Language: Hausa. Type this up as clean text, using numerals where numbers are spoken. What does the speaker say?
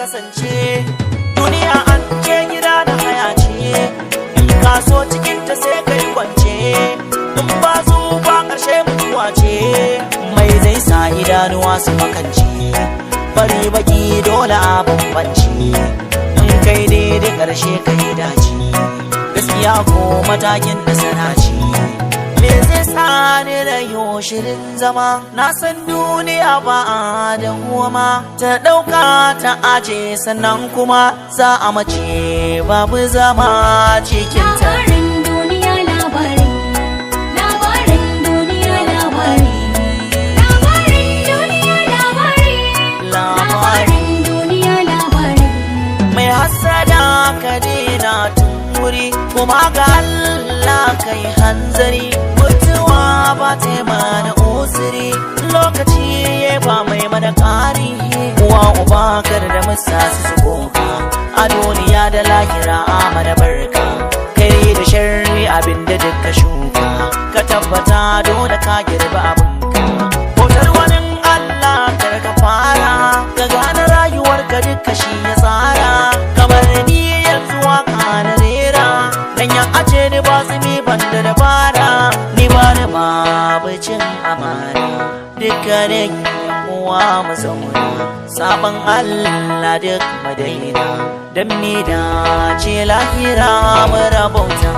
kasance. Duniya an ce gida da haya ce, in ka so cikinta sai kai kwance, in ba ba ƙarshe mutuwa ce. Mai zai sa idanuwa su makance? Fari baki dole a bambance, in kai daidai ƙarshe kai dace, gaskiya ko matakin nasara ce. Me zai sa ni rayo shirin zama? Na san duniya ba a da goma, ta ɗauka ta aje, sannan kuma za a mace, babu zama cikinta. Labarin duniya, labari, labarin duniya, labari, labarin duniya, labari, labarin duniya, labari. Mai hasada, ka daina tun wuri, kuma ga Allah kai hanzari. Mutuwa ba ta yi mana uzuri, lokaci ya ba mai mana ƙari. Uwa uba, kar da musa su koka, a duniya da lahira a mana barka. Kai da sharri, abinda duka shuka, ka tabbata dole ka girba abinka. Bautar wani Allah kar ka fara, ka gane rayuwar ka duka shi ya tsara. Kamar ni yanzu waka na rera, dan ya ace ni ba tsimi ban da dabara, ni ba ni babu cin amana. Dukkanin uwa mu zauna, sabon Allah duk mu daina, dan mi dace lahira mu rabauta.